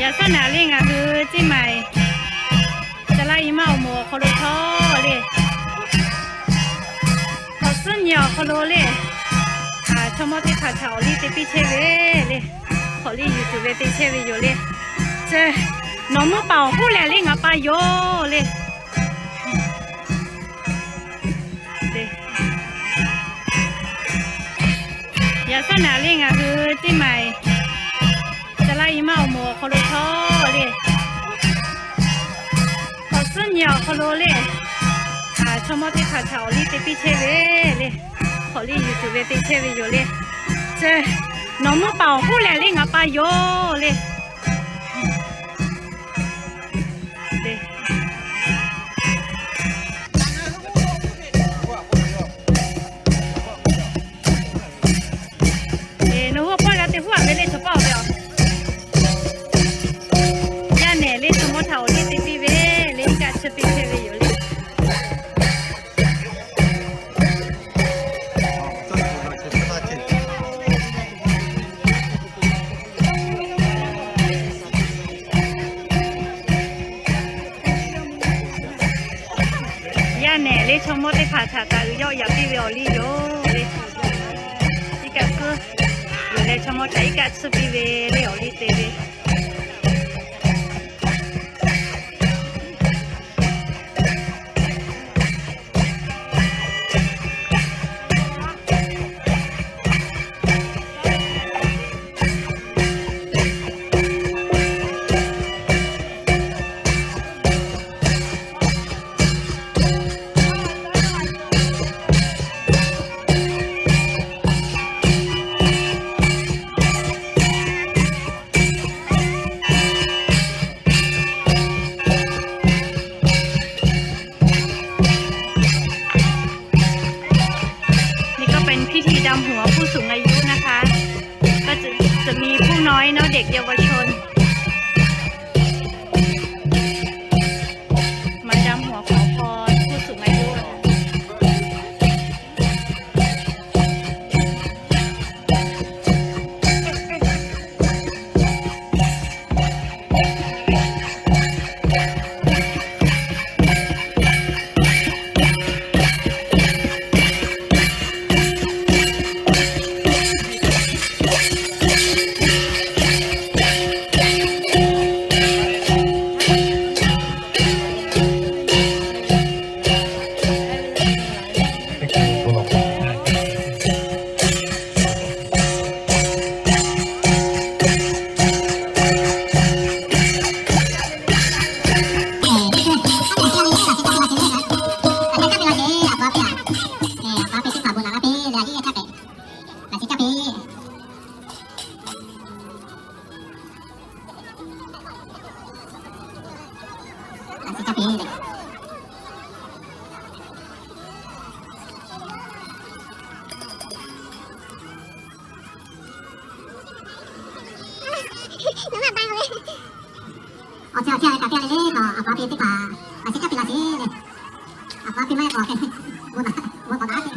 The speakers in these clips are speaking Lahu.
Yaꞈ shawˉ naꞈ le ngaˬ hui Ceˇ Maiˍ Caˍ laˇ Yi maˇ awˬ moˍ awˬ hk'aw lo htawˇ le, hk'awꞈ suhˉ nyi awˬ hk'aw lo le, chaw mawˇ teˇ hpaˍ htaꞈ awˬ liˇ te piˇ chehˇ ve le, hk'awꞈ liˇ yuˬ tuˬ ve te chehˇ ve yoˬ le. Nawˬ mvuhˇ paˍ awˬ hoˉ lehˬ le ngaˬ pa yoˬ le. Yaꞈ shawˉ naꞈ le ngaˬ hui Ceˇ Maiˍ Caˍ laˇ Yi maˇ awˬ moˍ awˬ hk'aw lo htawˇ le, hk'awꞈ suhˉ nyi awˬ hk'aw lo le, chaw mawˇ teˇ hpaˍ htaꞈ awˬ liˇ te piˇ chehˇ ve le, hk'awꞈ liˇ yuˬ tuˬ ve te chehˇ ve yoˬ le. Nawˬ mvuhˇ paˍ awˬ hoˉ lehˬ le ngaˬ pa yoˬ le. Nawˬ hui pawˆ g'a te huˉ aꞈ ve le chaw pawˆ ve a. Yaˇ nehˬ le chaw mawˇ htaꞈ awˬ liˇ te piˇ ve le, iˉ kaˆ tsuhˇ piˇ chehˇ ve yoˬ le. Yaˇ nehˬ le chaw mawˇ teˇ hpaˍ htaꞈ taˍ uiˍ yawˆ yaꞈ piˇ ve awˬ liˇ yoˬ le. Iˉ kaˆ tsuhˇ yoˬ leh chaw mawˇ htaꞈ iˉ kaˆ tsuhˇ piˇ ve le awˬ liˇ te ve.นี่ก็เป็นพิธีดำหัวผู้สูงอายุนะคะ ก็จะ จะมีผู้น้อยเนาะ เด็กเยาวชน มาดำหัวขอพรผู้สูงอายุอะค่ะ Awˬ ceuˬ awˬ ceuˬ kaꞈ te le le k'o, aˬ pa pi teˇ hpaˍ, a ciˉ caˉ piˇ la sheˍ le. Aˬ pa pi maˇ heˆ k'o, bon taˍ bon taˍ daꞈ te.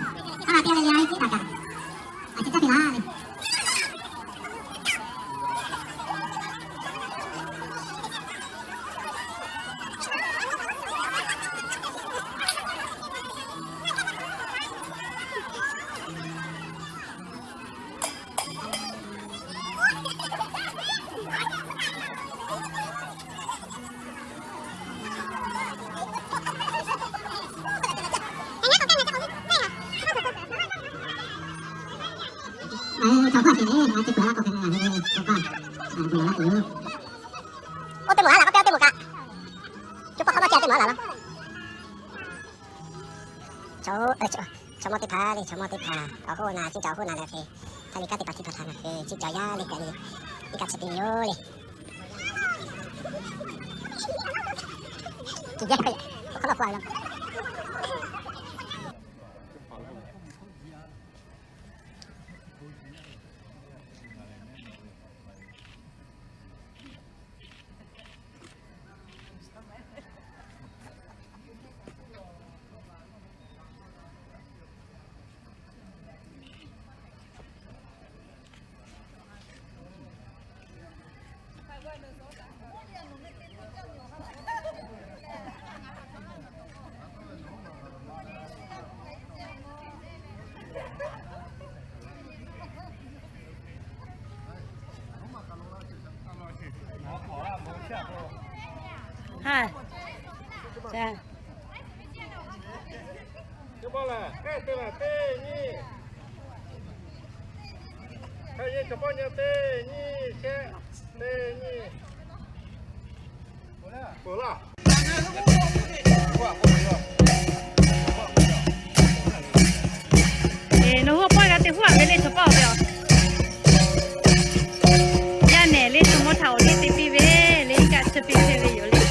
Aˬ pa pi le le a ciˉ kaꞈ kaꞈ, a ciˉ caˉ piˇ la le. Oˇ teˇ moˍ a laˬ k'o, teˇ moˍ kaꞈ, co pa hk'a maˇ ca teˇ moˍ a laˬ laˇ. Chaw mawˇ teˇ hpaˍ le, chaw mawˇ teˇ hpaˍ awˬ hoˉ na, ciˉ cawˬ hoˉ na leh hk'e, hk'a liꞈ kaˉ teˇ hpaˍ teˇ hpaˍ htaꞈ na hk'e, ciˉ cawˬ yaˇ le kaꞈ le, iˉ kaˆ tsuhˇ piˇ yoˬ le. Teˇ pawˆ lehˬ, k'ehˆ te lehˬ teˇ nyiˇ. Hk'a yehˬ chaw pawˆ nyi teˇ nyiˇ shehˆ, teˇ nyiˇ. Peuˬ laˇ. Nawˬ hui pawˆ g'a te huˉ aꞈ ve le chaw pawˆ ve aˬ. Yaˇ nehˬ le chaw mawˇ htaꞈ awˬ liˇ te piˇ ve le, iˉ kaˆ tsuhˇ piˇ chehˇ ve yoˬ le.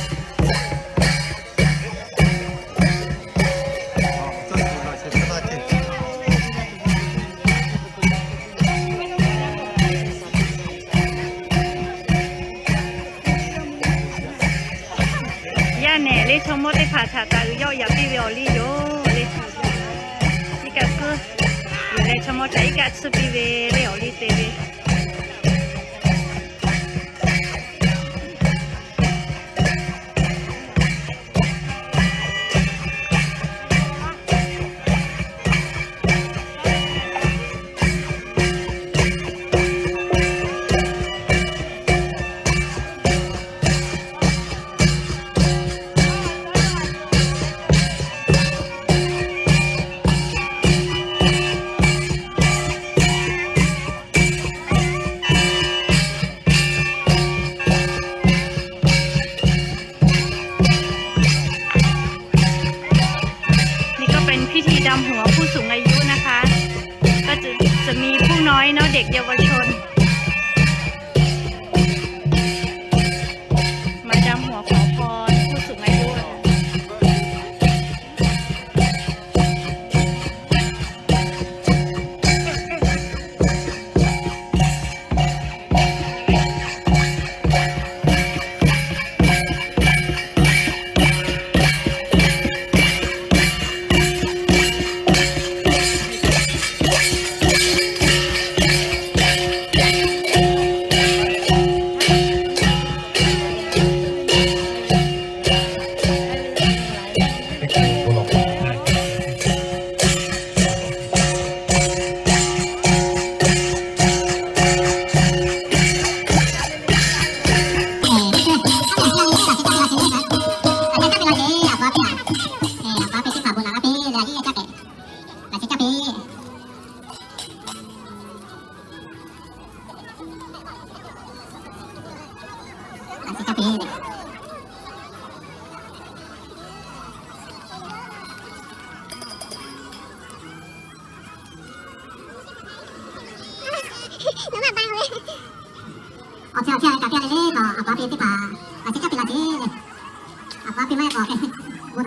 Yaˇ nehˬ le chaw mawˇ teˇ hpaˍ htaꞈ taˍ uiˍ yawˆ yaꞈ piˇ ve awˬ liˇ yoˬ le. Iˉ kaˆ tsuhˇ yuˬ leh chaw mawˇ htaꞈ iˉ kaˆ tsuhˇ piˇ ve le awˬ liˇ te ve.นี่ก็เป็นพิธีดำหัวผู้สูงอายุนะคะ ก็จะ จะมีผู้น้อยเนาะ เด็กเยาวชน มาดำหัวขอพรผู้สูงอายุอะค่ะ Awˬ chehˇ awˬ chehˇ kaꞈ piˇ le le k'o, aˬ pa piˇ teˇ hpaˍ, aˬ chehˇ caˇ piˇ la ceˇ le. Aˬ pa piˇ maˇ k'awꞈ k'e, bon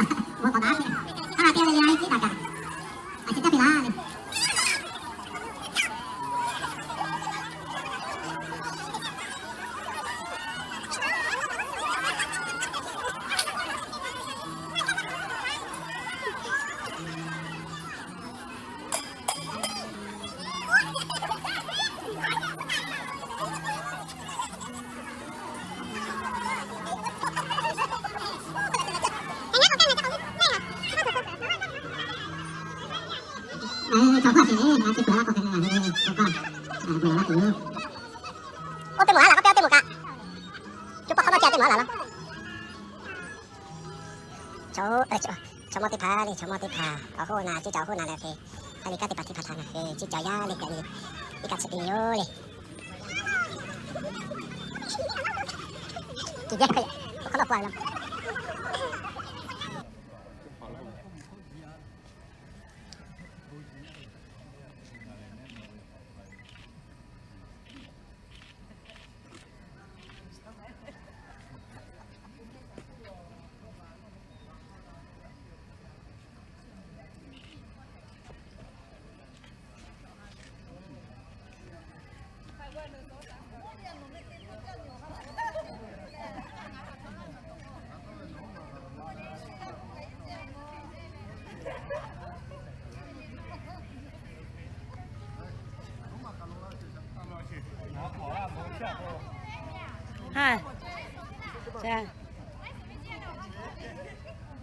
k'awꞈ daꞈ piˇ. Aˬ pa piˇ le le a ciˉ daꞈ kaꞈ, aˬ chehˇ caˇ piˇ la le. Oˇ teˇ moˍ haˉ laˬ k'oˆ hpehꞈ ve ngaˬ hui co kaˇ, co pawˆ hk'awꞈ nawˉ ce teˇ moˍ haˉ laˬ laˇ. Chaw, chaw mawˇ teˇ hpaˍ le, chaw mawˇ teˇ hpaˍ awˬ hoˆ na, ceˇ caˬ awˬ hoˆ na leh hk'e, hk'a le kanˉ teˇ hpaˍ teˇ hpaˍ htaꞈ ngaˬ hui ceˇ caˬ yaˇ le hpehꞈ ve, iˉ kaˆ tsuhˇ piˇ ve yoˬ le. Kiˬ jehˇ hk'awꞈ nawˉ pa laˇ.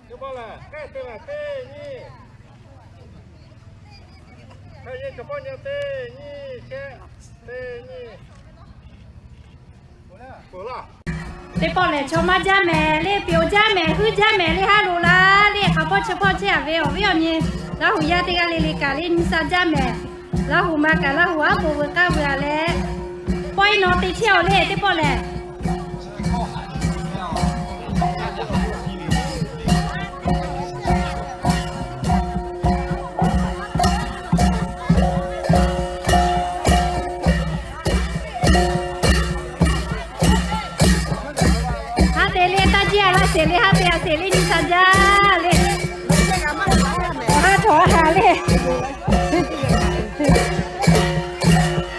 Teˇ pawˆ lehˬ, k'ehˆ te lehˬ teˇ nyiˇ. Hk'a yehˬ chaw pawˆ nyi teˇ nyiˇ shehˆ, teˇ nyiˇ. Peuˬ laˇ. Teˇ pawˆ lehˬ, chaw maˇ jaˇ mehˍ le, peuˬ jaˇ mehˍ, huiˉ jaˇ mehˍ le, haˉ loꞈ la le. Hk'aˬ hpawˇ chi hpawˇ chehˇ a ve awˬ viˉ awˬ nyi, Laˇ huˍ yaˇ teˇ g'aˇ le le kaꞈ le, nyi sha jaˇ mehˍ. Laˇ huˍ ma kaꞈ Laˇ huˍ aˉ poꞈ veuꞈ k'aˇ veuꞈ a leh, pawehˇ nawˬ te chehˇ awˬ le teˇ pawˆ lehˬ. Haˉ te le, taˇ jiˇ a laˇ sheˍ le, haˉ te a sheˍ le, nyi sha jaˇ le. Haˉ cawˬ haˍ le.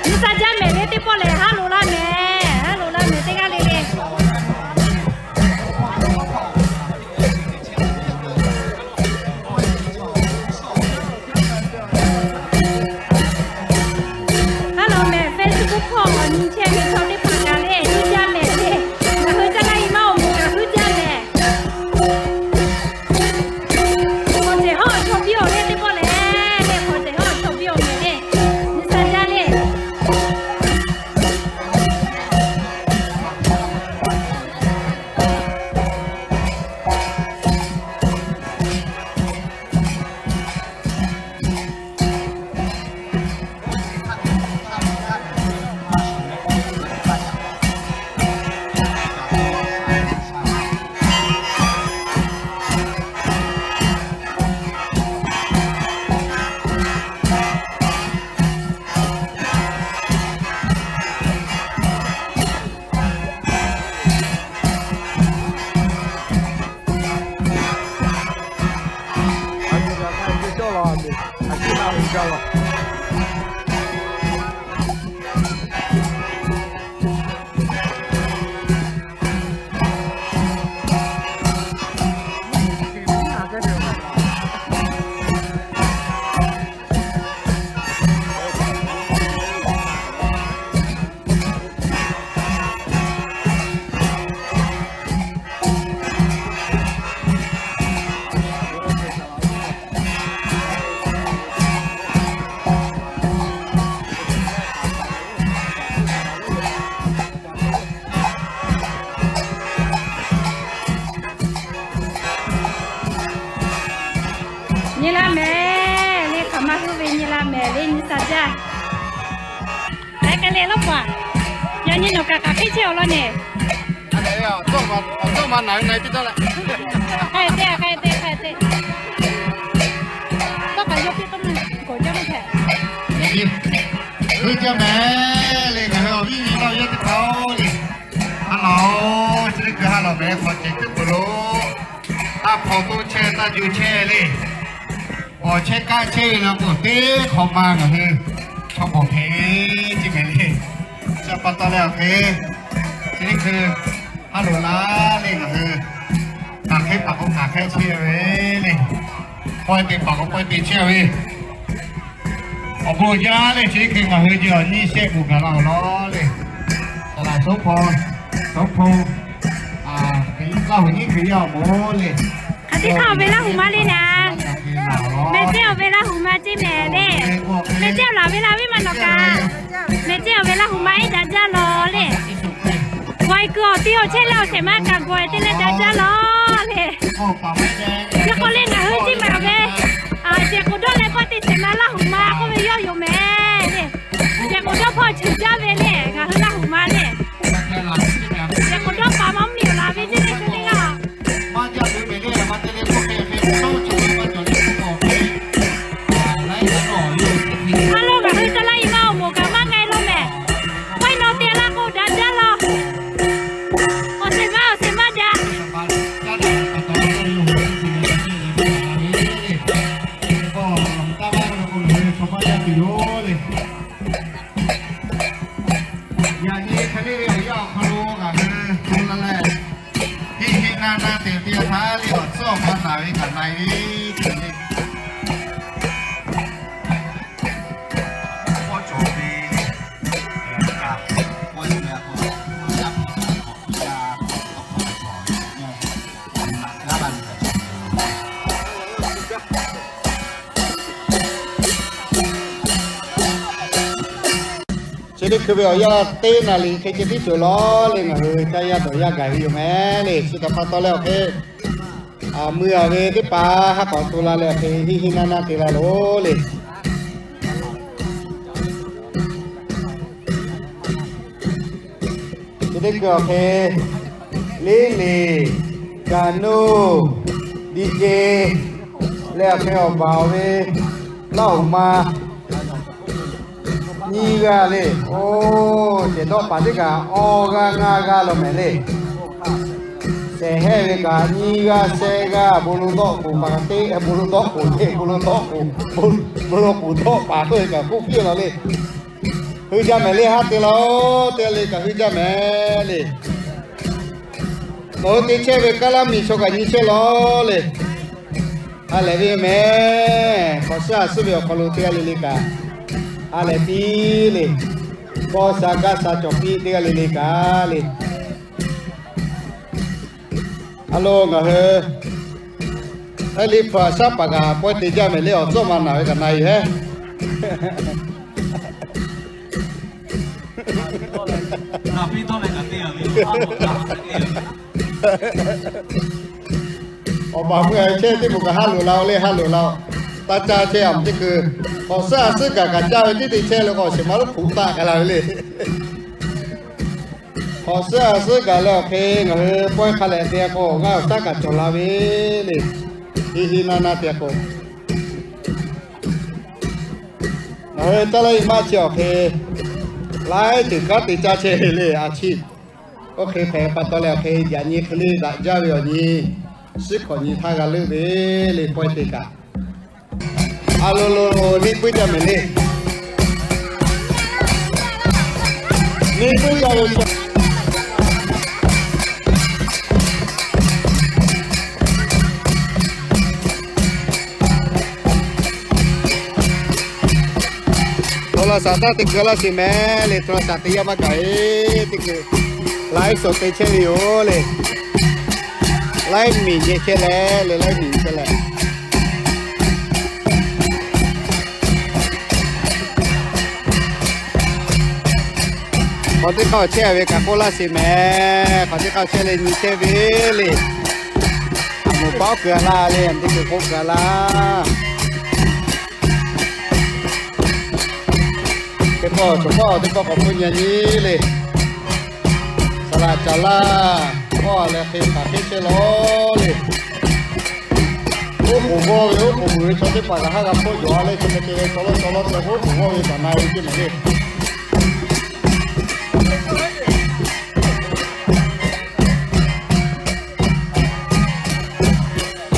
Nyi sha jaˇ mehˍ le, teˇ pawˆ lehˬ haˉ loꞈ laˇ mehˍ, haˉ loꞈ laˇ mehˍ teˇ g'aˇ le le. Haˉ loꞈ mehˍ, Facebook hpawˇ awˬ nyi chehˇ ve chaw teˇ hpaˍ kaꞈ le, nyi jaˇ mehˍ le. Ngaˬ hui caˇ laˇ e maˇ awˬ moˍ kaꞈ huiˉ jaˇ mehˍ. Hk'aw cehˬ hawˉ chaw biˇ awˬ le teˇ pawˆ lehˬ, le hk'aw cehˬ hawˉ chaw biˇ awˬ mehˍ le. Nyi sha jaˇ le. Nyi laˇ mehˍ le, hk'aˬ ma huiˉ ve nyi laˇ mehˍ le, nyi sha jaˇ. K'ai k'ai le lawˇ paˍ. Yaꞈ nyi nawˬ kaꞈ hk'aˬ hk'e chehˇ awˬ lawn nehˬ. K'ai teˇ, k'ai teˇ, k'ai teˇ. Tawˇ kaꞈ yawˇ piˇ tawˇ maˇ gawˬ jaˇ maˇ hpehꞈ. Hui jaˇ mehˍ le, ngaˬ hui awˬ viˉ nyi Laˇ huˍ yaˇ teˇ hpaˍ-oˬ le. Haˉ loꞈ, chi teˇ hkui haˉ loꞈ mehˍ, hk'aw cehˬ teˇ peuˬ lo. Taˇ hpaw toˇ chehˇ, taˇ jo chehˇ le. Awˬ chehˇ kaˆ chehˇ ve la k'o, teˇ hk'awꞈ ma ngaˬ hui chaw bawˬ hpehꞈ ve ceˇ mehˍ le. Chi pa taw leh awˬ hk'e, chi teˇ hkui haˉ loꞈ la le, ngaˬ hui hk'aˬ hk'e paˍ k'o hk'aˬ hk'e chehˇ ve le. Pawehˇ te paˍ k'o pawehˇ te chehˇ ve. Awˬ bon jaˇ leh chi teˇ hkui ngaˬ hui ji awˬ nyiˇ shehˆ k'oˍ gaˬ la awˬ lawn le. Taˍ laˬ shonˉ hpaw, shonˉ hpaw, Laˇ huˍ nyiˇ hkui yaˇ awˬ bon le. Hk'aˬ teˇ hk'aˇ awˬ ve Laˇ huˍ ma le naˍ. Mehˬ cehˇ awˬ ve Laˇ huˍ ma ceˇ mehˍ le. Mehˬ cehˇ awˬ laˬ ve Laˇ viˉ ma nawˬ kaꞈ. Mehˬ cehˇ awˬ ve Laˇ huˍ ma ehˉ daꞈ jaˇ lawˬ le. Gawˬ e kuiˬ awˬ tiˉ awˬ chehˇ leh awˬ shehˍ ma kaꞈ gawˬ e te leh daꞈ jaˇ lawˬ le. Chi hk'aw le ngaˬ hui ceˇ mehˍ awˬ ve, shehˍ k'oˍ dawˇ leh pawˆ te shehˍ ma Laˇ huˍ ma k'oˆ ve yawˇ yoˬ mehˍ le. Shehˍ k'oˍ dawˇ hpawˇ cheuˬ jaˇ ve le, ngaˬ hui Laˇ huˍ ma le. Shehˍ k'oˍ dawˇ paˍ ma mvuhˇ miˬ awˬ laˬ ve ceˇ le, te le g'a. Haˉ loꞈ, ngaˬ hui caˇ laˇ e maˇ awˬ moˍ kaꞈ maˇ k'ai law mehˍ. Pawehˇ nawˬ te laˇ k'o daꞈ jaˇ law. Awˬ shehˍ ma awˬ shehˍ ma jaˇ. Yaꞈ nyi hk'e le ve awˬ yanˇ awˬ hk'aw lo ngaˬ hui to la leh, heˆ heˆ na na te te htaˇ le awˬ tcuhˉ awˬ hk'aw naˬ ve kaꞈ na e ve te le. K'awˇ cawˬ ve le, kaꞈ k'awˇ yaˇ ve a k'o, k'awˇ yaˇ ve a k'o, k'awˇ yaˇ ve a k'o, Chi teˇ hkui ve awˬ yanˇ teˇ naˍ riˍ hk'e ceh tiˉ cawˬ lawˬ le, ngaˬ hui caˇ yaˇ dawˬ yaˇ gaˬ ve yoˬ meh le. Chi htaꞈ pa taw leh awˬ hk'e, mui a ve teˇ hpaˍ haˉ k'awꞈ tu la leh awˬ hk'e hiˆ hiˆ naˇ naˇ te la loˬ le. Chi teˇ hkui awˬ hk'e, liˉ liˍ, gaˬ nuˇ, di ce, leh awˬ hk'e awˬ baˬ awˬ ve, laˇ oˍ ma, nyiˇ g'aˇ le. Oˇ, cehˬ dawˆ paˍ teˇ kaꞈ awˇ g'aˇ ngaˇ g'aˇ lo mehˍ le. Shehˍ hehˇ ve kaꞈ nyiˇ g'aˇ shehˆ g'aˇ, bon lo dawˆ k'oˍ paˍ teˇ, bon lo dawˆ k'oˍ le, bon lo dawˆ k'oˍ, bon lo k'oˍ dawˆ paˍ k'oˆ ve kaꞈ k'oˆ piˇ la le. Hui jaˇ mehˍ le, haˉ te la-oˬ, te le kaꞈ hui jaˇ mehˍ le. Nawˬ hui te chehˇ ve Kaˉlaˇ miˬ chaw kaꞈ nyi chehˇ lawˬ le. Ha lehˬ ve mehˍ, hk'awꞈ suhˉ a suhˉ ve awˬ hk'aw lo teˇ g'aˇ le le kaꞈ ha lehˬ piˇ le. Kawˇ sha gaˇ sha cawˬ piˇ teˇ g'aˇ le le kaꞈ le. A lo ngaˬ hui Htaiˇ liˇ hpu a shaˉ paˍ kaꞈ pawehˇ te jaˇ mehˍ le, awˬ tcuhˉ ma naˬ ve kaꞈ na yuˬ hehˉ. Awˬ baˬ mui a chehˇ teˇ moˍ kaꞈ ha loꞈ la-o le, ha loꞈ la-o. Taˇ caˇ chehˇ a mehˍ teˇ hkui. K'awꞈ suhˉ a suhˉ gaˬ kaꞈ caˇ ve tiˉ te chehˇ le k'o, awˬ shehˍ ma lonˉ hpu taˆ k'ai la ve le. K'awꞈ suhˉ a suhˉ gaˬ leh awˬ hk'e ngaˬ hui pawehˇ hk'a lehꞈ te k'o, awˬ g'aˇ awˬ shaˉ kaꞈ cawˬ la ve le. Hiˆ hiˆ naˇ naˇ te k'o, ngaˬ hui caˇ laˇ ve maˇ chi awˬ hk'e, laiˉ ceuˬ kanˉ te caˇ chehˇ ve le a chi. Oˇ hk'e hpehꞈ pa taw leh awˬ hk'e, yaꞈ nyi hk'e le daꞈ jaˇ ve awˬ nyi, shiˉ hkawꞈ nyi htaˇ g'a leuˆ ve le pawehˇ te kaꞈ. A lo lo lo, neˇ puiˉ jaˇ mehˍ le. Neˇ puiˉ jaˇ ve Hto la shaˍ taˇ teˇ hkui laˇ sheˍ mehˍ le, hto la shaˍ teˇ yanˇ maˇ gaˬ ve teˇ hkui, laiˉ shaˍ te chehˇ ve yoˬ le. Laiˉ miˬ nyi chehˇ leh le, laiˉ miˬ nyi chehˇ leh. Hk'aˬ teˇ hk'aˇ chehˇ ve kaꞈ k'oˆ laˇ sheˍ mehˍ. Hk'aˬ teˇ hk'aˇ chehˇ leh nyi chehˇ ve le. Aˬ moˍ paˉ kuiˬ a laˇ le, aˬ teˇ kuiˬ k'oˆ kuiˬ a laˇ. Teˇ pawˆ cawˬ pawˆ teˇ pawˆ k'awꞈ hpfuhˆ nyi nyi le. Saˍ laꞈ caˍ laˇ, kawˆ a leh hk'e hk'aˬ hk'e chehˇ lawˬ le. Oˉ k'oˍ g'awˇ ve, oˉ k'oˍ muiˬ ve chaw teˇ hpaˍ kaꞈ haˉ g'a hpfuhˆ jawˬ a leh, chi hk'e te ve chaw lawˇ chaw lawˇ te oˉ k'oˍ g'awˇ ve kaꞈ na ve ceˇ mehˍ le.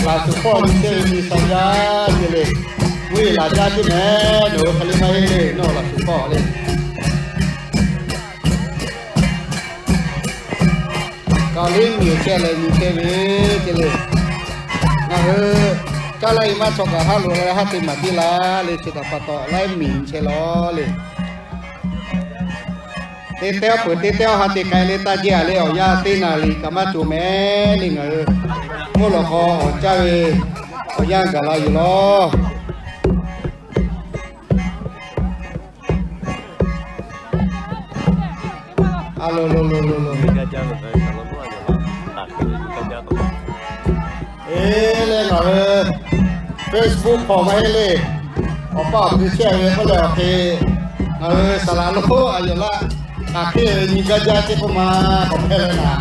Laꞈ shuˍ hpawˇ nyi chehˇ ve nyi sha jaˇ ce le. Mvuhˇ yeˬ laˬ jaˇ ce mehˍ, nawˬ hui hk'e le maˇ heˆ le, nawˬ laꞈ shuˍ hpawˇ le. Kaꞈ liˇ miˬ chehˇ leh nyi chehˇ ve ce le. Ngaˬ hui caˇ laˇ ve maˇ chaw kaꞈ haˉ loꞈ la leh haˉ te maˍ piˇ la le, chi htaꞈ pa taw laiˉ miˬ nyi chehˇ lawˬ le. Teˇ teˇ peuˬ teˇ teˇ ha te k'ai le taˇ jehˇ a le, awˬ yanˇ teˇ naˍ riˍ kaꞈ maˇ cawˬ mehˍ le ngaˬ hui. Mvuhˇ lawꞈ k'aw awˬ caˇ ve awˬ yanˇ gaˬ la yoˬ lawˬ. A lo lo lo lo lo. Eˬ leh ngaˬ hui Facebook hk'aw maˇ heˆ le. Awˬ paˇ awˬ pu chehˇ ve k'oˆ leh awˬ hk'e, ngaˬ hui saˍ laꞈ lonˉ a yoˬ laˇ. Hk'aˬ hk'e ve nyi gaˇ jaˇ teˇ k'oˆ ma k'awꞈ hpehꞈ leh naˍ.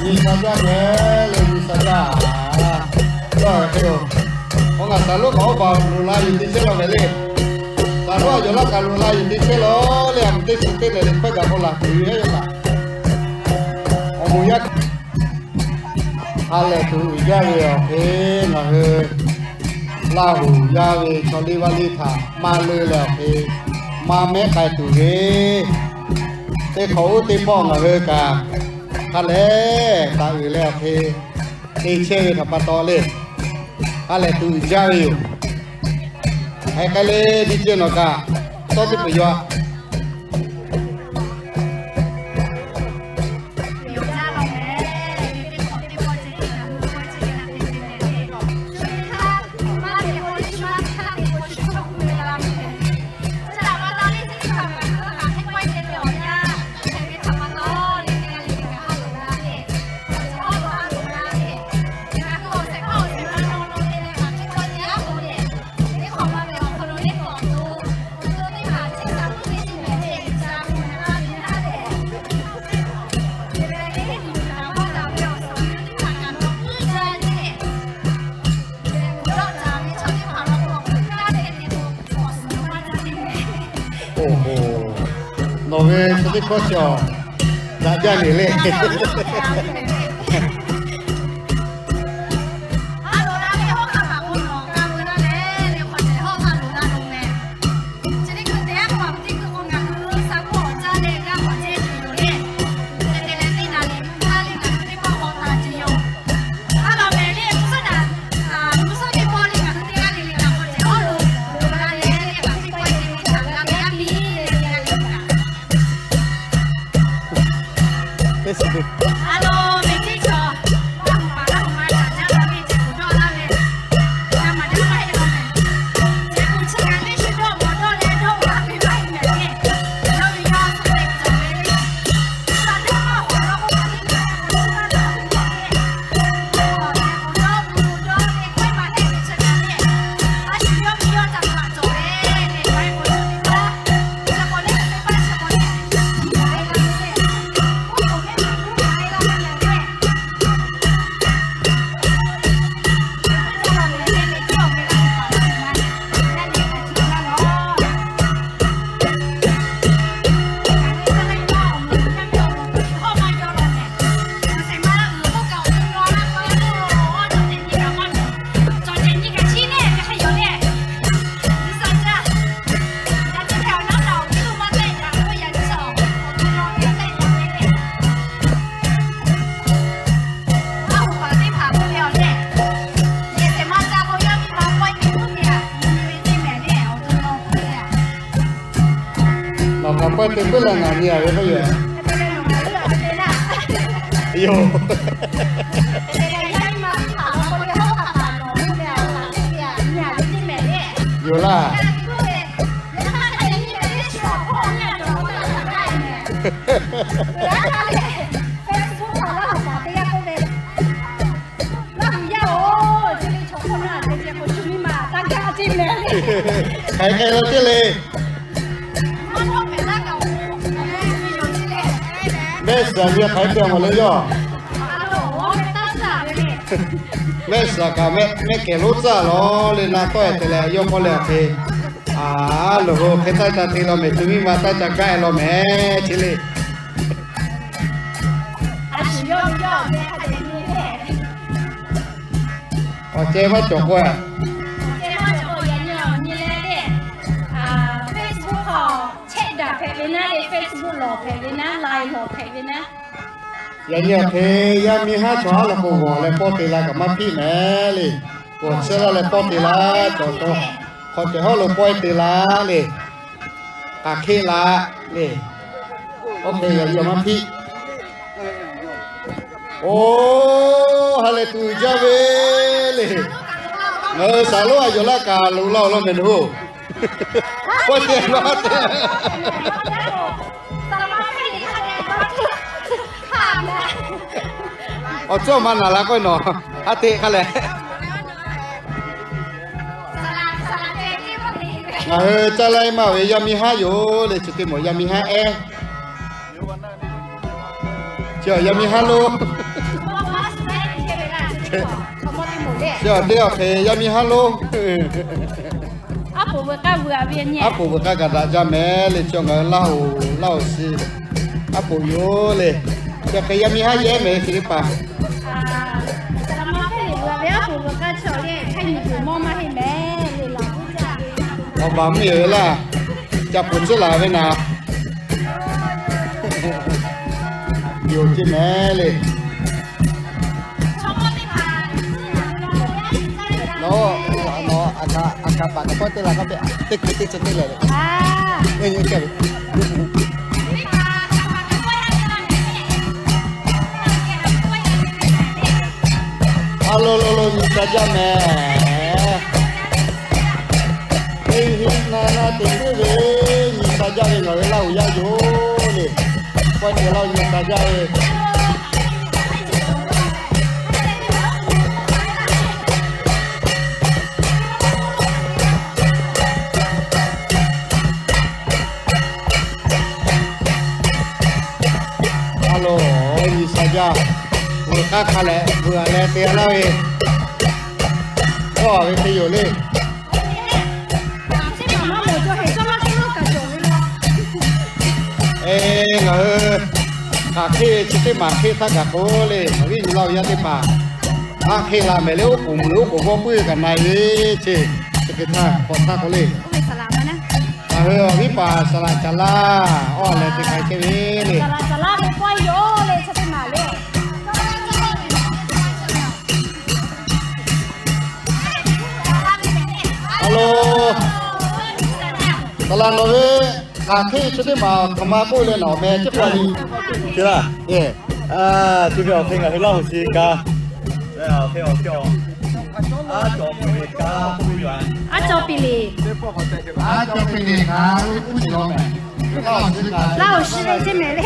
Nyi sha jaˇ mehˍ le, nyi sha jaˇ. Yawˇ hk'e yoˬ. K'o ngaˬ saˍ lonˉ kaꞈ oˇ baˬ loꞈ la yuˬ te chehˇ lawˬ mehˍ le. Saˍ lonˉ a yawˬ laˇ kaꞈ loꞈ la yuˬ te chehˇ lawˬ le, a meuꞈ teˇ chi teˇ lehˬ le hpehˇ gaˬ k'o laˬ tuˬ ve heˆ yoˬ kaꞈ. Yaˇ, ha lehˬ tuˬ uiˍ jaˇ ve awˬ hk'e, ngaˬ hui Laˇ huˍ yaˇ ve chaw liˇ vaˇ liˇ htaꞈ maˇ leuˆ leh awˬ hk'e, maˇ mehˉ k'ai tuˬ ve, teˇ hk'awꞈ oˉ teˇ pawˆ ngaˬ hui kaꞈ ha lehˬ taˍ uiˍ leh awˬ hk'e, te chehˇ ve htaꞈ pa taw le, ha lehˬ tuˬ uiˍ jaˇ ve yoˬ. Hk'aˬ hk'e le, teˇ ceuˬ nawˬ kaꞈ tawˇ teˇ peuˬ yaw a. Oˇ hoꞈ, nawˬ ve chaw teˇ hkawˇ chi awˬ daꞈ jaˇ le le. Nawˬ kaꞈ pawehˇ te puiˉ leh ngaˬ nyi a ve k'oˆ yoˬ. Yoˬ. Yoˬ laˇ. Hk'aˬ hk'e la ceˇ le. Mehˆ suhˍ a nyi hk'aˬ hk'e te mawˬ le yawˇ. Mehˆ suhˍ kaꞈ mehˆ kehˬ lonˉ tcuhˉ lawˬ le na tawˆ e te leh yawˇ hk'aw leh awˬ hk'e, a, loˬ ho hk'e taiˇ ta te law mehˍ, tu miˇ ma taiˇ ta gaˇ e law mehˍ chi le. Awˬ ceh maˇ cawˬ k'o, Facebook hk'aw chehˇ daꞈ hpehꞈ ve naˉ le, Facebook lawˬ hpehꞈ ve naˉ, Line lawˬ hpehꞈ ve naˉ. Yaꞈ nyi awˬ hk'e yaˇ miˇ haˉ chaw haˉ la k'o g'awˬ leh pawˇ te la kaꞈ maˇ hpiˆ mehˍ le. G'awˬ chehˇ laˇ leh pawˇ te la, cawˬ cawˬ hk'aw cawˬ hawˉ lo pawehˇ te la le. K'aˬ hk'e la le. Oˇ hk'e yaꞈ nyi maˇ hpiˆ. Oˇ, ha lehˬ tuˬ uiˍ jaˇ ve le. Ngaˬ hui shaˍ lonˉ a yawˬ laˇ kaꞈ loꞈ la-oˬ law mehˍ nawˬ hui. Pawehˇ te la te. Awˬ cawˇ ma naˍ la k'oˆ nawˬ, haˉ teꞈ hk'a lehˬ. Ngaˬ hui caˇ laiˉ maˇ ve yaˇ miˇ haˉ yoˬ le, chi teˇ mawˬ yaˇ miˇ haˉ ehˉ. Chi awˬ yaˇ miˇ haˉ lo. Chi awˬ teˇ awˬ hk'e yaˇ miˇ haˉ lo. Aˉ poꞈ veuꞈ k'aˇ kaꞈ daꞈ jaˇ mehˍ le, chi ngaˬ hui Laˇ hoˍ, Laˇ hoˍ shi. Aˉ poꞈ yoˬ le. Ca hk'e yaˇ miˇ haˉ yehˇ mehˍ chi teˇ hpaˍ. Awˬ baˬ mvuhˇ miˬ ve laˇ, ca puˬ tcuhˉ laˬ ve naˍ, yoˬ ce mehˍ le. Nawˬ, nawˬ, aˬ kaˍ, aˬ kaˍ paˍ kaꞈ pawˆ teˇ la k'aˇ pehꞈ, teˇ hkui teˇ chi teˇ lehˬ le. A lo lo lo, nyi ca jaˇ mehˍ. Teˇ hinˉ na na te teˇ ve, nyi ca jaˇ ve ngaˬ hui Laˇ huˍ yaˇ yoˬ le. K'awꞈ te laˇ, nyi ca jaˇ ve. A lo, nyi ca jaˇ. Veuꞈ k'aˇ hk'a leh veuꞈ leh te laˇ ve, kawˇ ve hk'e yoˬ le. Eˬ, ngaˬ hui hk'aˬ hk'e chi teˇ maˬ hk'e htaˇ kaꞈ k'o le, awˬ viˉ nyi Laˇ huˍ yaˇ teˇ hpaˍ, a hk'e la mehˍ le, oˉ k'oˍ mvuhˬ oˉ k'oˍ g'awˇ puiˉ kaꞈ na ve ce, chi hk'e htaˇ k'awꞈ htaˇ k'o le. Ngaˬ hui awˬ viˉ paˍ Saˍ laꞈ Caˍ laˇ, awˬ lehˬ te hk'a chehˇ ve le. A lo, Saˍ laꞈ nawˬ ve hk'aˬ hk'e chi teˇ maˬ hk'aˬ ma k'oˆ leh nawˬ meh chi k'oˆ a le. Te laˇ, e, chi ve awˬ hk'e ngaˬ hui Laˇ huˍ chi kaꞈ, aˉ cawˬ piˍ le, aˉ cawˬ piˍ le, Laˇ huˍ chi ve ceˇ mehˍ le.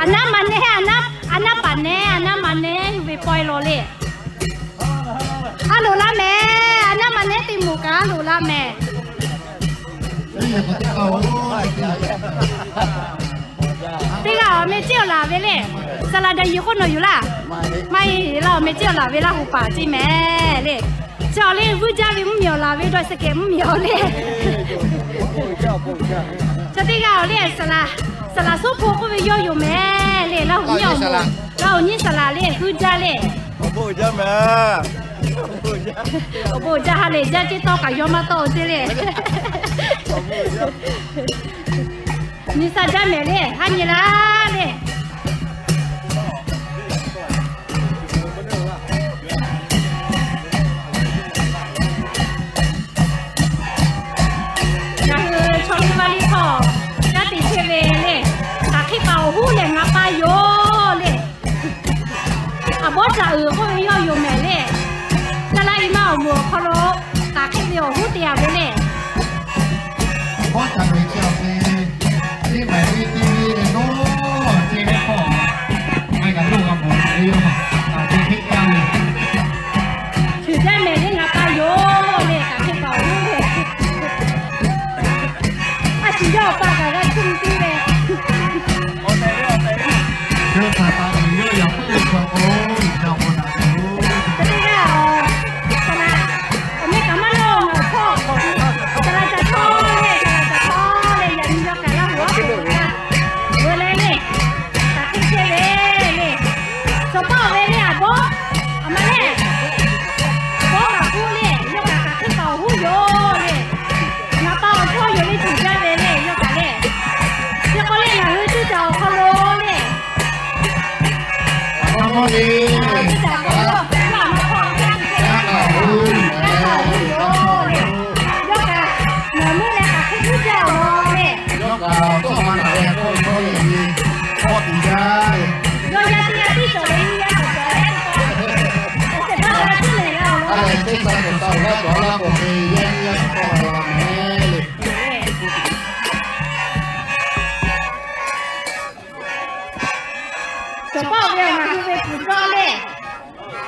Aˬ naˉ ma nehˉ, aˬ naˉ, aˬ naˉ paˍ nehˉ, aˬ naˉ ma nehˉ ve pawehˇ law le. A loˍ laˇ mehˍ, aˬ naˉ ma nehˉ te moˍ kaꞈ a loˍ laˇ mehˍ. Teˇ g'aˇ awˬ meh ceˇ awˬ laˬ ve le. Saˍ laꞈ daꞈ yiˍ k'oˆ nawˬ yoˬ laˇ. Maˇ heˆ laˇ, awˬ meh ceˇ awˬ laˬ ve Laˇ huˍ paˍ ceˇ mehˍ le. Chi awˬ le vuiˇ jaˇ ve mvuhˇ miˬ awˬ laˬ ve dawˇ suh kehˬ mvuhˇ miˬ awˬ le. Chaw teˇ g'aˇ awˬ le, Saˍ laꞈ Soˉ hpu k'oˆ ve yawˇ yoˬ mehˍ le. Laˇ huˍ nyiˇ, Laˇ huˍ nyiˇ Saˍ laꞈ le, vuiˇ jaˇ le. Awˬ bon uiˍ jaˇ ha lehˬ jaˇ ceˇ tawˇ kaꞈ yawˇ maˇ tawˆ-o ceˇ le. Nyi sha jaˇ mehˍ le, haˉ nyi laˇ le. Ngaˬ hui chaw liˇ vaˇ liˇ hkawˇ yaˇ te chehˇ ve le, hk'aˬ hk'e paˍ awˬ huˉ lehˬ ngaˬ pa yoˬ le. Aˬ bawˉ caꞈ uiˍ k'oˆ ve yawˇ yoˬ mehˍ le. Caˇ laˇ i maˇ awˬ moˍ awˬ hk'aw lo hk'aˬ hk'e ve awˬ huˉ te a ve le. Bawˉ caꞈ uiˍ chi awˬ hk'e, teˇ mehˍ ve teˇ ve le nawˉ, teˇ ve hkawˇ, ngaˬ kaꞈ yawˇ g'a mawˬ ve yoˬ, a te hk'e kaˇ ve. Shuˍ jaˇ mehˍ le, ngaˬ pa yoˬ le, hk'aˬ hk'e paˍ awˬ huˉ le. A shuˍ yawˇ awˬ pa kaꞈ g'a cuˇ tuˬ le. Teˇ g'aˇ, awˬ meh kaꞈ maˇ lawˇ, ngaˬ hpawˇ, Saˍ laꞈ caˍ hpawˇ le, Saˍ laꞈ caˍ hpawˇ le, yaꞈ nyi yawˇ kaꞈ Laˇ huˍ awˬ hk'aw lo g'a veu leh le, hk'aˬ hk'e chehˇ ve le. Shawˍ pawˆ ve le, aˬ bawˉ, aˬ ma le, bawˉ kaꞈ k'oˆ le, yawˇ kaꞈ hk'aˬ hk'e paˍ awˬ huˉ yoˬ le. Ngaˬ pa awˬ hpawˇ yoˬ le, shuˍ jaˇ ve le, yawˇ kaꞈ le. Chi k'o le, ngaˬ hui teˇ caˬ awˬ hk'aw lo le, teˇ caˬ awˬ hk'aw lo, yawˇ kaꞈ ngaˬ meuˇ leh hk'aˬ hk'e tuˉ jaˇ awˬ lawn le. Yawˇ kaꞈ tawˇ ma naˬ leh k'awꞈ dawˇ leh nyi k'awꞈ tiˍ jaˇ le. Yawˇ yaˇ teˇ yaˇ tiˉ cawˬ le, nyi yaˇ cawˬ le. Awˬ ceuˬ taˇ la tiˉ lehˬ g'a awˬ lawn. A lehˬ, teˇ caˬ cawˬ taˍ laˇ cawˬ laˇ k'awꞈ hk'e yaˇ nyi yaˇ cawˬ taˍ la mehˍ le. Shawˍ pawˆ ve ngaˬ hui ve puˍ cawˇ le.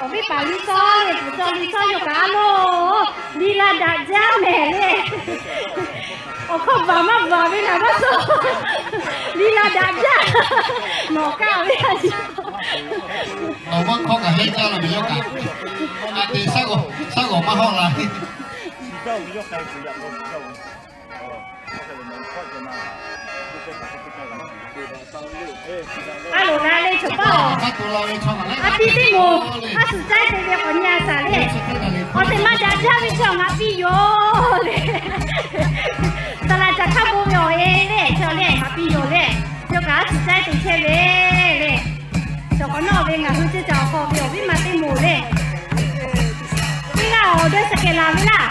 Awˬ viˉ paˍ liˇ cawˇ le, puˍ cawˇ liˇ cawˇ yawˇ kaꞈ a loˬ, liˇ la daꞈ jaˇ mehˍ le. Awˬ hkawˇ baˬ maˇ baˬ ve naˍ baˆ sawˉ, liˇ la daꞈ jaˇ. Nawˬ kaˇ ve a ciˉ, nawˬ maˇ hkawˇ kaꞈ heˆ jaˇ la ve yawˇ kaꞈ, a te shaˉ g'awˬ maˇ hawˆ la. A loˍ la le chaw paˇ-oˬ, a pi teˇ moˍ a suhˍ caiˇ te ve k'awꞈ nyi a shaˍ le. Awˬ teꞈ ma daꞈ jaˇ ve chaw ngaˬ piˇ yoˬ le. Saˍ laꞈ caˬ hk'aˇ bon ve awˬ e le chaw le ngaˬ piˇ yoˬ le. Yawˇ kaꞈ a suhˍ caiˇ te chehˇ ve le. Chaw k'awꞈ nawˇ ve ngaˬ hui ceuˇ caˬ awˬ hk'aw ve awˬ viˉ ma teˇ moˍ le. Teˇ g'aˇ awˬ dawˇ shaˍ kehˬ laˬ ve laˇ.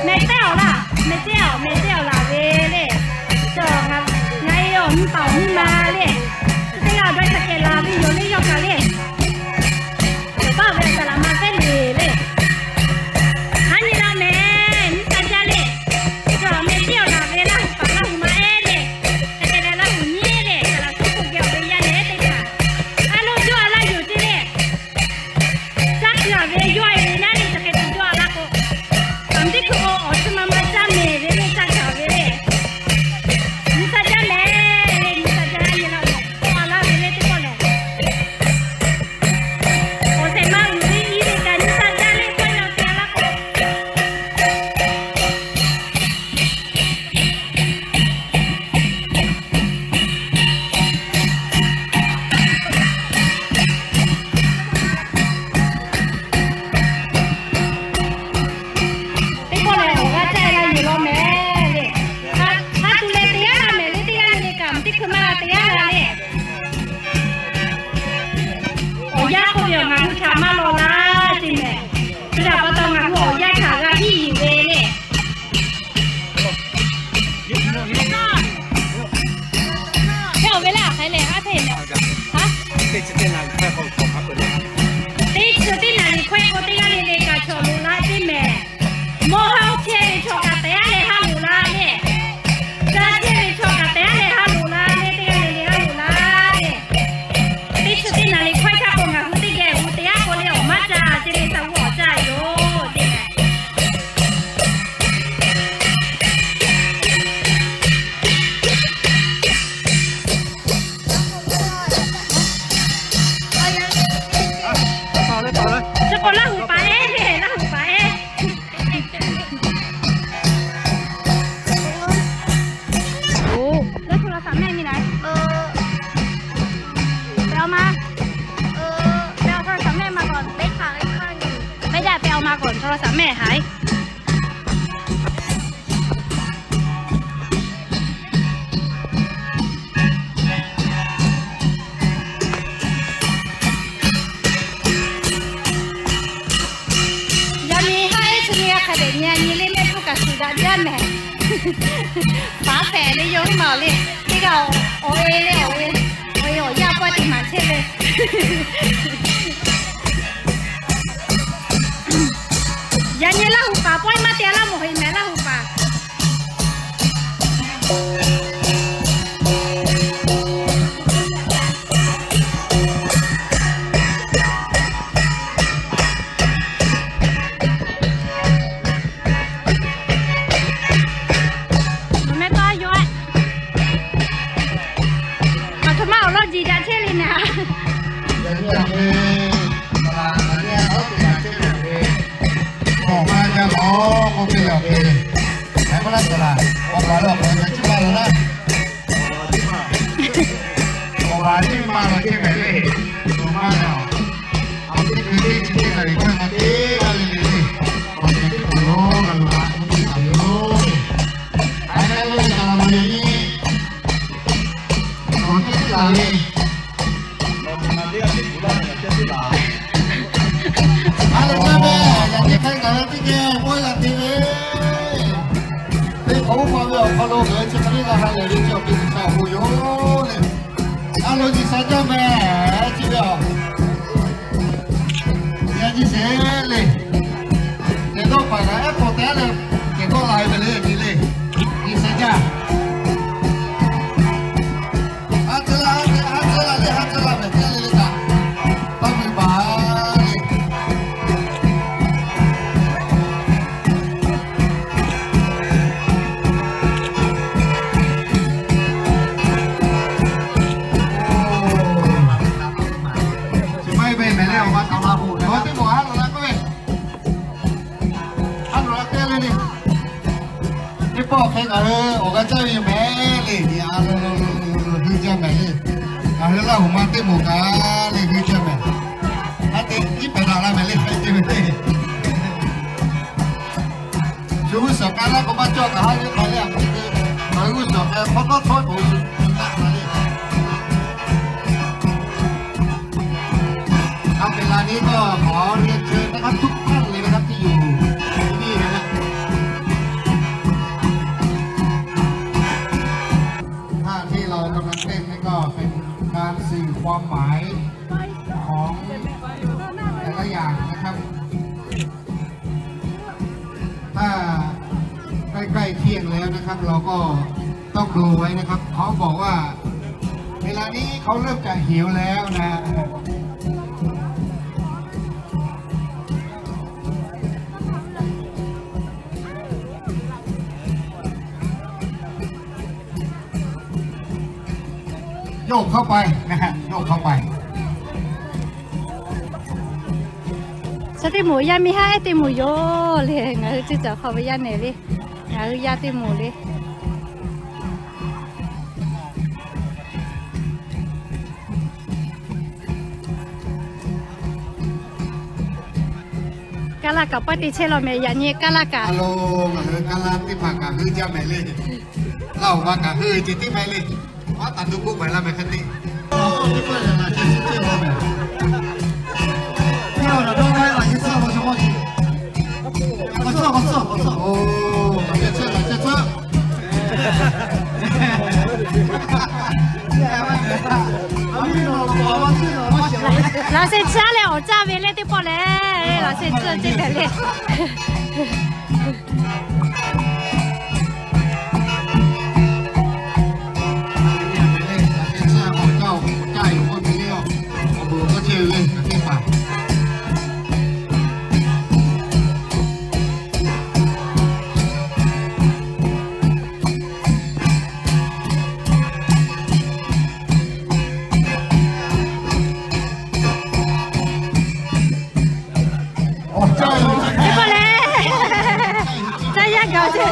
Mehˬ tehˉ awˬ laˇ, mehˬ tehˉ awˬ, mehˬ tehˉ awˬ laˬ ve le. Chaw ngaˬ, ngaˬ e awˬ nyi paˍ awˬ nyi ma le. Teˇ g'aˇ awˬ dawˇ shaˍ kehˬ laˬ ve yoˬ le yawˇ kaꞈ le. Chaw paˇ ve saˍ laꞈ ma fehˉ le le. Haˉ nyi laˇ mehˬ, nyi ca jaˇ le. Chaw mehˬ tehˉ awˬ laˬ ve Laˇ huˍ paˍ Laˇ huˍ ma ehˉ le. Hk'e te leh Laˇ huˍ nyiˉ le, saˍ laꞈ suhˉ hk'oˆ geh awˬ ve yaˇ nehˉ teˇ hpaˍ. A loˍ jawˇ a laˇ yoˬ te le. Caˇ tuˬ a ve yawˇ e ve naˉ le, chi hk'e te jawˇ a laˇ k'o, kaꞈ teˇ hkui k'o awˬ chi ma ma caˇ mehˍ ve le, caˇ tuˬ a ve le. Nyi ca jaˇ mehˬ le, nyi ca jaˇ le, laˇ k'o k'oˆ a laˇ ve le teˇ pawˆ lehˬ. Awˬ shehˍ ma uiˍ ve i ve kaꞈ nyi ca jaˇ le, k'oˆ a laˇ k'o. Teˇ pawˆ lehˬ, awˬ g'aˇ caˇ e la yuˬ law mehˍ le. Haˉ tuˬ lehˬ te yaˇ la mehˍ le, teˇ g'aˇ le le kaꞈ teˇ hkui maˇ g'a te yaˇ la le. Awˬ yanˇ k'oˆ ve awˬ ngaˬ hui htaꞈ maˇ law laˇ ce mehˍ. Chi htaꞈ pa taw ngaˬ hui awˬ yanˇ htaꞈ g'a hiˉ yuˬ ve le. Hk'e awˬ ve laˇ hk'aˬ hk'e le haˉ hpeˇ mehˍ. Haˉ, teˇ chi teˇ naˍ riˍ hkawehˇ k'o teˇ g'aˇ le le kaꞈ chaw loꞈ la ce mehˍ. Mawˇ haˉ chehˇ ve chaw kaꞈ tehꞈ a leh haˉ loꞈ la le. Ca chehˇ ve chaw kaꞈ tehꞈ a leh haˉ loꞈ la le, teˇ g'aˇ le le haˉ loꞈ la le. Teˇ chi teˇ naˍ riˍ hkawehˇ htaˇ k'o ngaˬ hui teˇ geh gu te aˉ k'o le awˬ maˇ ca ce le, sa g'uˇ awˬ caˇ yoˬ te. Chi k'o Laˇ huˍ paˍ ehˉ le, Laˇ huˍ paˍ ehˉ. โอ้ แล้วโทรศัพท์แม่มีไหน เออ ไปเอามา เออ ไปเอาโทรศัพท์แม่มาก่อน ไม่ได้ ไปเอามาก่อน โทรศัพท์แม่หาย Yaꞈ nyi haˉ ehˉ chi nyi g'a hk'a dehꞈ nyi a nyi le mehˆ hpfuhˇ kaꞈ shuˍ daꞈ jaˇ mehˍ. Paˍ hpehꞈ le yawˇ huˉ ma awˬ le. Teˇ g'aˇ awˬ e le awˬ e, awˬ e awˬ yaˇ pawehˇ te maˍ chehˇ ve. Yaꞈ nyi Laˇ huˍ paˍ pawehˇ maˇ te laˇ mawˬ heꞈ mehˍ Laˇ huˍ paˍ. Nawˬ meh tawˇ a yoˬ-e. Aˬ htoꞈ ma awˬ lawn jiˬ daꞈ chehˇ le naˍ. Awˬ ma jaˇ lawˬ k'oˆ piˇ lawˬ ve. Hk'e k'oˆ laˇ taˍ laˬ, awˬ pa lawˬ k'o chi maˇ lawˬ laˇ. Awˬ pa chi maˇ lawˬ chehˇ mehˍ le. Awˬ ma lawˬ. Awˬ teˇ hkui teˇ chi teˇ naˍ riˍ hkawehˇ k'o teˇ g'aˇ le le le. Awˬ ceuˬ teˇ hpaˍ lo g'a loꞈ la k'oˆ piˇ taˍ ve yoˬ. Hk'e k'oˆ ve taˍ laˬ mawˬ yaꞈ nyi. Awˬ teˇ hpaˍ le. A lehˬ jaˇ mehˍ, yaꞈ nyi hk'e ngaˬ hui teˇ geh k'oˆ laˇ te ve, teˇ hpaˍ oˇ ma ve awˬ hk'aw lo ngaˬ hui chi hk'e le g'a ha lehˬ ve chi awˬ hk'e G'uiˬsha awˬ bon yoˬ le. A loˍ G'uiˬsha jaˇ mehˍ, chi ve a, yaꞈ nyi sheˍ le. Tehˬ dawˇ hpaˍ kaꞈ ehˉ k'awꞈ te aˉ leh, tehˬ dawˇ la ve mehˍ le, yaꞈ nyi le. G'uiˬsha jaˇ. Haˉ tcuhˉ laˇ, haˉ tcuhˉ laˇ le, haˉ tcuhˉ laˇ mehˍ teˇ g'aˇ le le kaꞈ, taˇ ve baˬ le. Chi ma e ve mehˍ le awˬ ma taˍ la k'o, nawˬ hui teˇ pawˆ haˉ loꞈ la k'oˆ ve, haˉ loꞈ la teˇ le le. Teˇ pawˆ hk'e ngaˬ hui awˬ g'a caˇ ve yoˬ mehˍ le, nyi a le. Laˇ huˍ ma teˇ moˍ kaꞈ le g'uiˇ jaˇ mehˍ. Haˉ te iˉ pehˍ daꞈ la mehˍ le, hk'e te ve teˇ. Shu g'uˇ suhˍ k'ai laˇ k'o maˇ cawˇ kaꞈ haˉ ve k'ai le, a k'o te. Ngaˬ hui g'uˇ suhˍ k'ai hk'awꞈ nawˉ htawˇ k'o shu taˆ la le. Hk'a te la ni k'o, hk'aw le cheu naˉ hk'aˇ tuˉ hk'aˇ le ve naˉ tiˉ yoˬ. Ve le. ท่าที่เรากำลังเต้นนี่ก็เป็นการสื่อความหมายของแต่ละอย่างนะครับ ถ้าใกล้ๆเที่ยงแล้วนะครับ เราก็ต้องดูไว้นะครับ เขาบอกว่าเวลานี้เขาเริ่มจะหิวแล้วนะ โยกเข้าไปนะฮะ โยกเข้าไป Shaˉ teˇ moˍ yaˇ miˇ haˉ ehˉ teˇ moˍ yoˬ le. Ngaˬ hui ceuˬ cawˬ hk'aw ve yaˇ nehˬ le. Ngaˬ hui yaˇ teˇ moˍ le. Kaˇ laˇ kaꞈ pawˆ te chehˇ law mehˍ, yaꞈ nyi kaˇ laˇ kaꞈ. Alo, ngaˬ hui kaˇ laˇ teˇ hpaˍ kaꞈ heuˆ jaˇ mehˍ le. Laˇ oˍ ma kaꞈ heuˆ ce tiˉ mehˍ le. Aˉ taˍ duˬ k'oˆ maˍ laˇ mehˍ hk'e te. Laꞈ sheh tsuhˇ leh awˬ caˇ ve le teˇ pawˆ lehˬ. Laꞈ sheh tsuhˇ ceˇ hpehꞈ le. Teˇ pawˆ lehˬ, caˇ yaˇ gaˬ ce.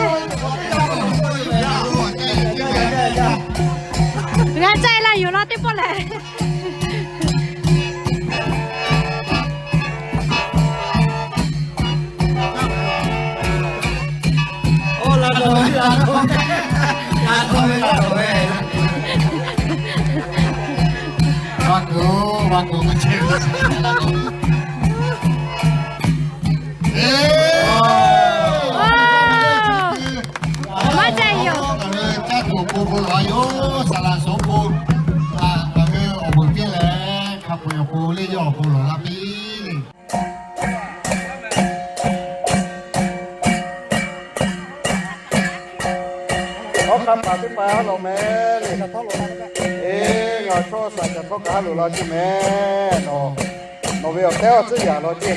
G'a caˇ e la yoˬ law teˇ pawˆ lehˬ. Maˇ caˇ yoˬ. Caˇ tuˬ awˬ pon bon lawˬ a yoˬ. Saˍ laꞈ shawˍ pon, ngaˬ hui awˬ moˍ piˇ leh hk'a peu-eˬ awˬ pon le yawˇ awˬ pon lawˬ la piˇ le. Awˬ hk'a paˍ teˇ hpaˍ haˉ lawˬ mehˍ le. Eˬ, ngaˬ chaw shaˍ caˬ htawˇ kaꞈ haˉ loꞈ la ceˇ mehˍ. Nawˬ ve awˬ tehˉ awˬ tcuhˉ yaꞈ law ceˇ.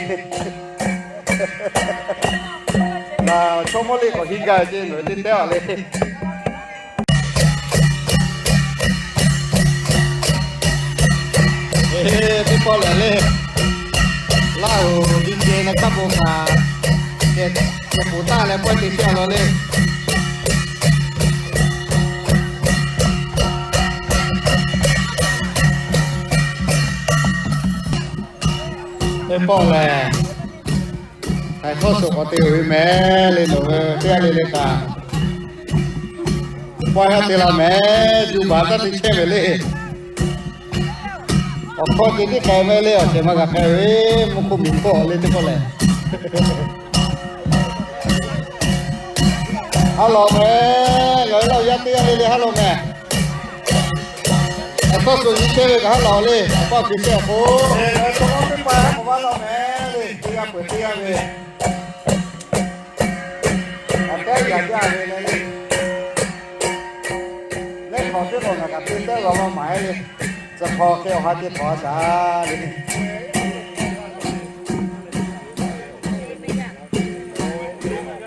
Ngaˬ chaw mawˇ le k'awꞈ hiˆ gaˇ ceˇ, nawˬ ve teˇ tehˉ a le. Teˇ pawˆ lehˬ le, Laˇ huˍ DJ na kaˇ bon kaꞈ, kehˬ kehˬ poˍ taˇ leh pawehˇ te piˇ a law le. Teˇ pawˆ lehˬ, htaiˍ hk'awˇ suhˍ k'awꞈ te ve mehˍ le, nawˬ ve teˇ g'aˇ le le kaꞈ, pawehˇ haˉ te la mehˍ, yuˬ baˬ taˇ te chehˇ ve le. Awˬ hkawˇ te tiˉ k'ai mehˍ le, awˬ cehˬ ma g'a k'ai ve, mvuhˇ hk'oˆ miˬ hk'oˆ le teˇ pawˆ lehˬ. Haˉ lawˬ mehˍ, ngaˬ hui Laˇ huˍ yaˇ teˇ g'aˇ le le haˉ lawˬ mehˍ. Awˬ hkawˇ suhˍ nyi chehˇ ve kaꞈ haˉ lawˬ le, awˬ paˇ awˬ ku chehˇ k'o, teˇ pa haˉ k'awꞈ maˇ lawˬ mehˍ le, teˇ g'aˇ peuˬ teˇ g'aˇ ve, awˬ tehˉ yaꞈ jaˇ ve le. Lehˬ hk'awꞈ teˇ hk'awꞈ ngaˬ kaꞈ te tehˉ g'a maˇ maˍ e le. Tcuh hk'aw hk'e awˬ ha te hk'awꞈ a shaˍ le.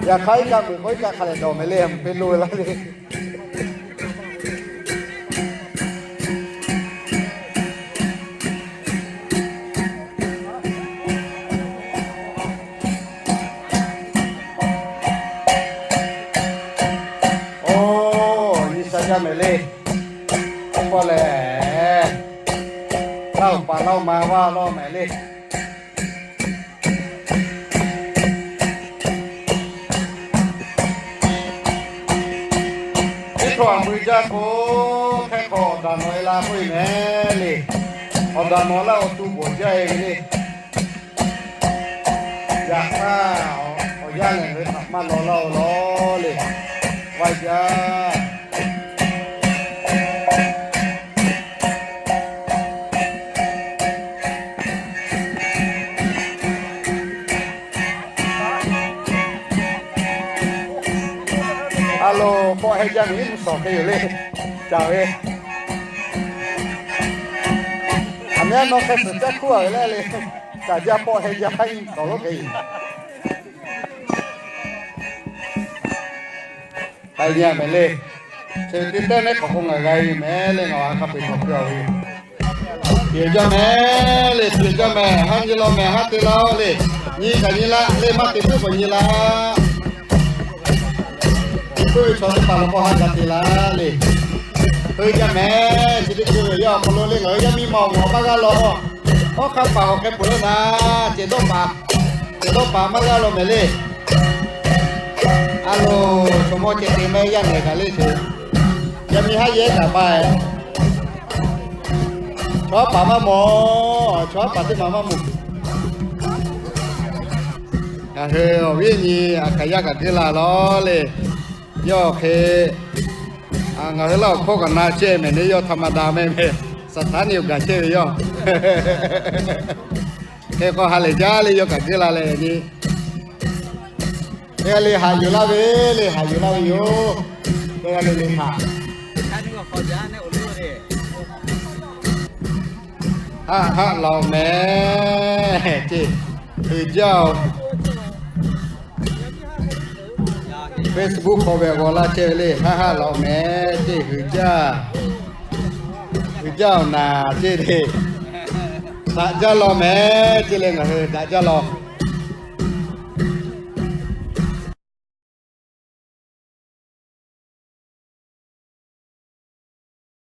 Yaꞈ hk'aˇ iˉ kaˆ peuˬ k'o iˉ kaˆ hk'a lehˬ dawˬ mehˍ le, mvuhˇ peˇ lo laˇ le. Oˇ, nyi sha jaˇ mehˍ le. Teˇ pawˆ lehˬ, Laˇ oˍ paˍ laˇ oˍ ma vaˇ lawˇ mehˍ le. Teˇ hkawˇ aˬ mui jaˇ k'o, hk'e hk'awꞈ awˬ daꞈ nawˬ e la k'oˆ e mehˍ le. Awˬ daꞈ nawˬ laˇ awˬ tu bawˬ jaˇ e ve le. Yaꞈ hk'aˇ, awˬ yanˇ lehˬ ngaˬ hui htaꞈ maˇ law laˇ-oˬ lawˬ le. Vaˇ jaˇ. A loˬ, pawˆ heh jaˇ ve iˉ mvuhˇ shawˍ hk'e yoˬ le. Caˍ ve, aˬ miˉ aˉ nawˉ hk'e suhˍ caˇ hkuˇ a ve le le. Caˍ jaˇ pawˆ heh jaˇ iˉ mvuhˇ shawˍ lo hk'e yoˬ. K'ai nyi a mehˍ le. Chi teˇ teh mehˉ hk'awꞈ k'o ngaˬ g'a ve mehˍ le, ngaˬ a hk'a peu-eˬ hk'awꞈ hk'e a ve. Pyeˬ jaˇ mehˍ le, pyeˬ jaˇ mehˍ, haˉ nyi law mehˍ, haˉ te laˇ-oˆ le. Nyi kaꞈ nyi laˇ le, maˇ te puiˉ k'awꞈ nyi laˇ. Puiˉ ve chaw teˇ hpaˍ law k'o haˉ g'a te laˇ le. Hui jaˇ mehˍ, chi teˇ ceuˬ ve yaˇ awˬ hk'aw lo le, ngaˬ hui yaˇ miˇ ma awˬ maˬ maˇ g'aˇ law. Hawˉ hk'aˇ paˍ awˬ hk'e peuˬ-e naˍ, cehˬ dawˇ paˍ, cehˬ dawˇ paˍ maˇ g'aˇ law mehˍ le. A loˬ, chaw mawˇ ceh te maˇ yaˇ nehˬ kaꞈ le ce. Yaˇ miˇ haˉ yehˉ kaꞈ pa e. Chaw haˉ paˍ maˇ mawˬ, chaw haˉ paˍ teˇ maˬ maˇ mawˬ. Ngaˬ hui awˬ viˉ nyi aˬ hkaˍ yaˇ kaꞈ geuˆ la lawˬ le. Yawˇ hk'e, ngaˬ hui laˇ awˬ hkawˇ kaꞈ na chehˇ mehˍ le, yawˇ htaꞈ maˇ daꞈ mehˍ mehˍ, Saˍtanˍ ni awˬ gaˬ chehˇ ve yawˇ. Hk'e k'o ha lehˬ jaˇ le, yawˇ kaꞈ geuˆ la leh nyi. Teˇ g'aˇ le haꞈ yuˬ laˇ ve, le haꞈ yuˬ laˇ ve yoˬ. Teˇ g'aˇ le le haꞈ. Haˆ haˆ laˬ mehˍ ce. Hui jaˇ-oˬ. Facebook hk'aw ve g'aw laˇ chehˇ ve le, haˆ haˆ laˬ mehˍ ce. Hui jaˇ, hui jaˇ-oˬ naˍ ce le. Daꞈ jaˇ law mehˍ ce le, ngaˬ hui daꞈ jaˇ law.